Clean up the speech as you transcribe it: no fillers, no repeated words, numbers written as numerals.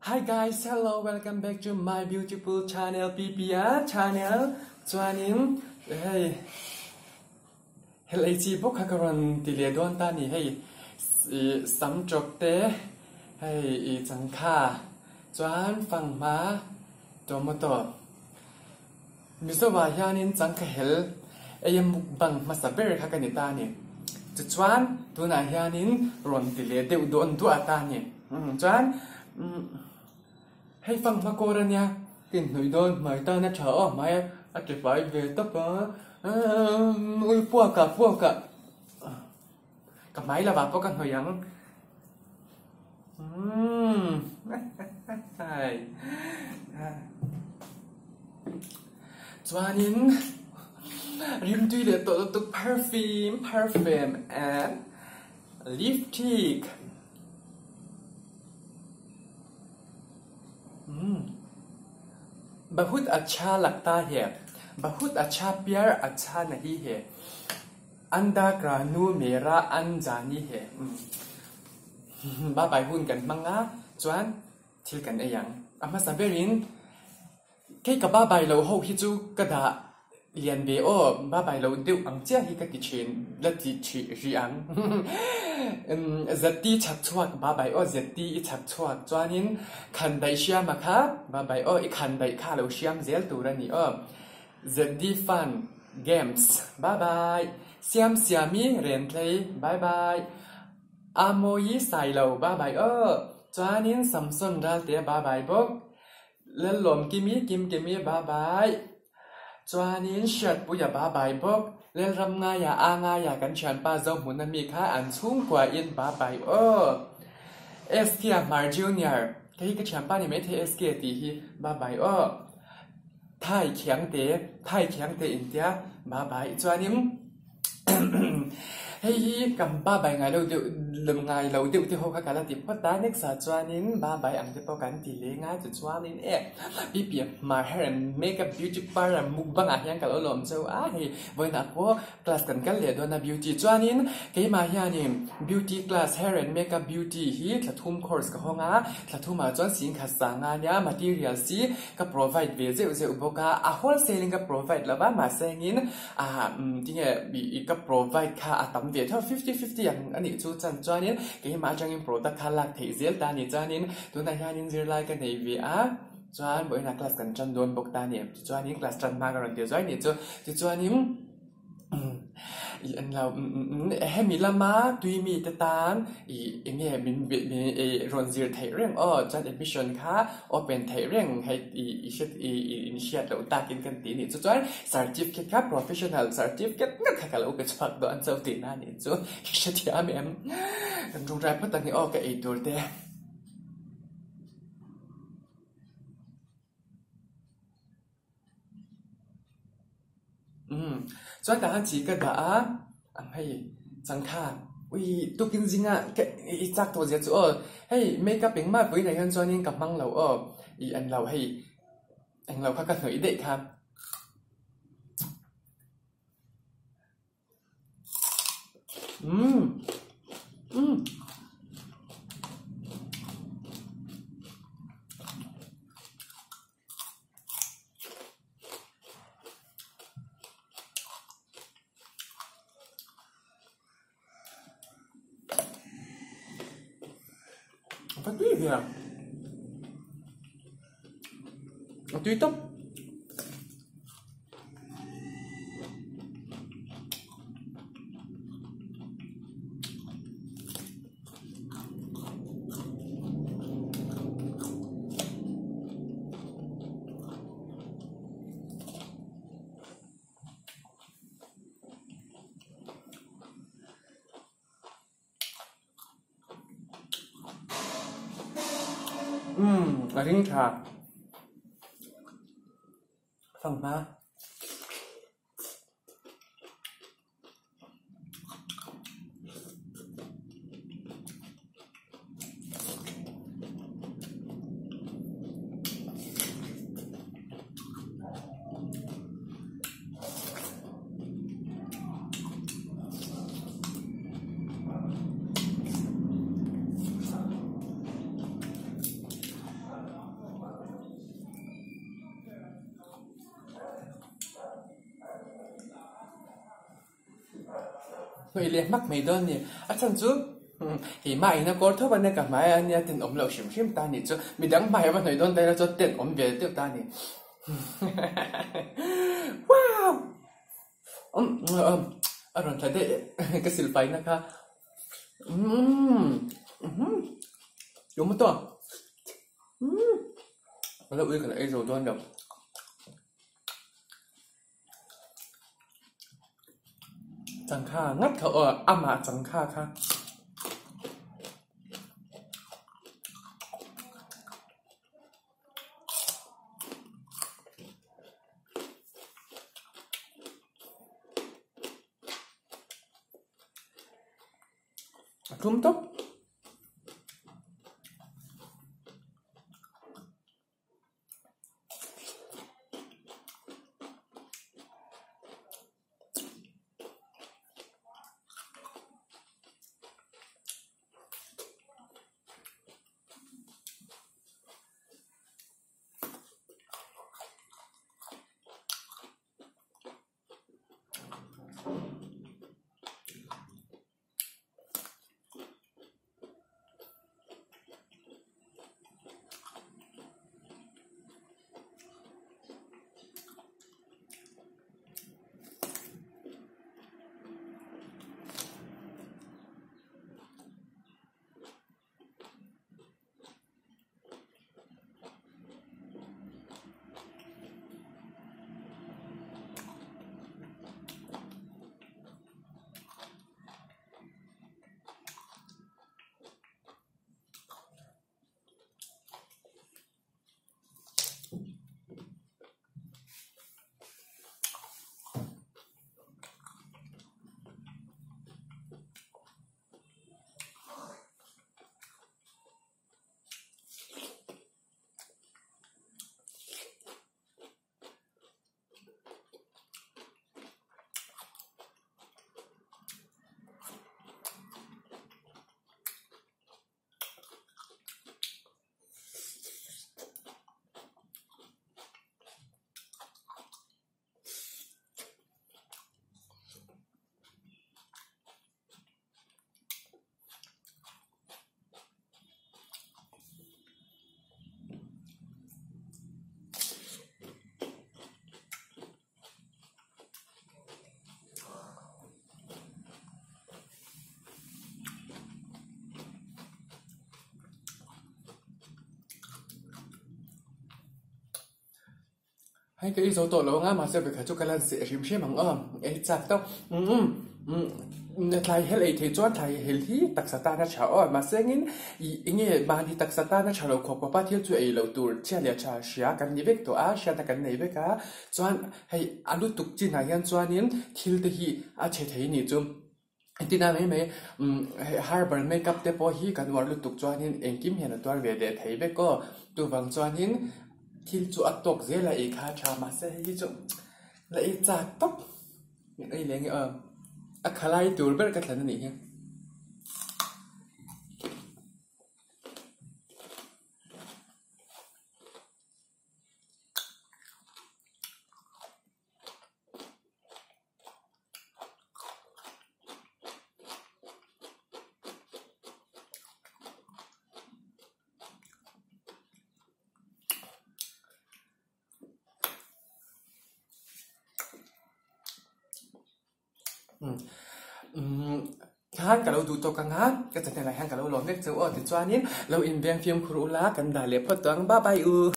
Hi guys, hello, welcome back to my beautiful channel PPR channel. Chuanin hei hel ei chi bawk kha ka rawn ti leh dawn ta ni hei ih sam chawp te hei ih changkha chuan fanghma tomato Mizoah hianin changkha hel ei a mukbang hmasa ber kha ka ni ta a ni. Tichuan tunah hianin rawn ti leh deuh dawn duah ta a ni. Chuan hei fanghma kawr a nia ka inhnawih dawn hmai tan a tha aw hmai a ti fai ve tawp a ui puakah puakah ka hmai lovah pawh ka hnawih ang. Chuanin rimtui leh tawh lutuk perfume perfume and lipstick bahut acha lagta hai bahut acha pyar acha nahi hai anda ka nu mera anjani hai. Babai hun kan hmang a, chuan thil kan ei ang. A hmasa berin kei ka babai lo ho hi chu ka dah lian ve aw, babai lo deuh ang chiah hi ka ti thin, la ti thih rih ang. Zeti chhak chhuak babai aw, zeti i chhak chhuak chuanin khan daih hriama kha babai aw, i khan daih kha lo hriam zel tur a ni aw. Zedi fun games babai, siam siami rentlei bye bye. A mawi sai lo ba bai aw. Chuanin Samson Ralte ba bai bawk. Lallawm Kimi Kim Kimi ba bai. Chuanin Hriatpuia ba bai bawk. Lelram ngaia a ngaia kan thianpa Zohmun ami kha an chhungkua in ba bai aw. SK a Hmar Junior kei hi ka thianpa ni maithei SK tih hi ba bai aw. Thai Khiangte Thai Khiangte intia ba bai. Chuanin. Hei hi kan ba bai ngai lo deuh ngai lo deuh te ho kha ka la ti phawt a next ah chuanin ba bai ang te pawh kan ti leng a tichuanin e pipi hmar hair and makeup beauty parlour mukbang ah hian ka lo lawm cheu a hei vawiinah pawh class kan kal leh dawn a beauty chuanin keimah hianin beauty class hair and makeup beauty hi thla thum course ka hawng a thla thumah chuan singkhat sanga nia materials hi ka provide ve zeuh zeuh bawk a a wholesale in ka provide lo va mahse engin Ah tinge i ka provide kha a tam ve tho 50 50 ang a nih chu chan chuanin keimah atangin product kha lak theih zel ta a ni chuanin tunah hianin zirlai ka nei ve a chuan vawiinah class kan tan dawn bawk ta a ni tichuanin class tan hma ka rawn ti zuai a nih chu tichuanin i an lo hemi lama tui mite tan ih enge min rawn zir theih reng aw chuan admission kha open theih reng hei i hriat i inhriat loh takin kan ti a nih chu chuan certificate kha professional certificate ngawt kha ka lo pe chhuak dawn chauh tihna a nih chu i hrethiam em kan rawngrai phawt ang hi aw ka ei tur te. Umm chuan tah khan chi ka dah a ang hei changkha ui tukin zinga ka i chak tawh zia chu aw hei makeup engmah vawiinah hian chuanin ka hmang lo aw ih an lo hei englo kha ka hnawih daih kha. Umm umm. A tui ve a, a tui tawp. Umm a ring tha fanghma. hnawih leh hmak mai dawn a ni. A chhan chu keimah in a kawr tho a nia ka hmai a nia tenawm loh hrim hrim ta a nih chu. Midang hmai a va hnawih dawn ta ila chuan tenawm ve deuh ta a ni. Wow! A rawn tla daih ka silpaina kha. Tomato. Ka la ui ka la ei zo dawn lo. Changkha ngat kha aw amah changkha kha. A tlum tawp. Hei ka ei zo tawh lo anga mahse vawikhat chu ka lan seh hrim hrim ang aw ei chak tawp thlai hel ei theih chuan thlai hel hi taksa tan a tha aw mahse engin ih enge mahni taksa tan a tha lo khawp khawp a thil chu ei loh tur chhia leh tha hria kan ni vek tawh a hriatna kan nei vek a chuan hei a lutuk chinah hian chuanin thil te hi a chhe thei a nih chu. Tina mai mai herbal makeup te pawh hi kan uar lutuk chuanin engkim hian a tuar ve leh thei vek aw. Chuvang chuanin thil chu a tawk zel a ei kha a tha mahse hei hi chu la ei chak tawp ei leh nge aw a khalai tur ber ka thlan a nih hi. Khan ka lo duh tawk ang a, ka channel ah hian ka lo lawm vek cheu aw tichuanin lo inveng fimkhur ula kan dah leh phawt tawh ang bye bye u.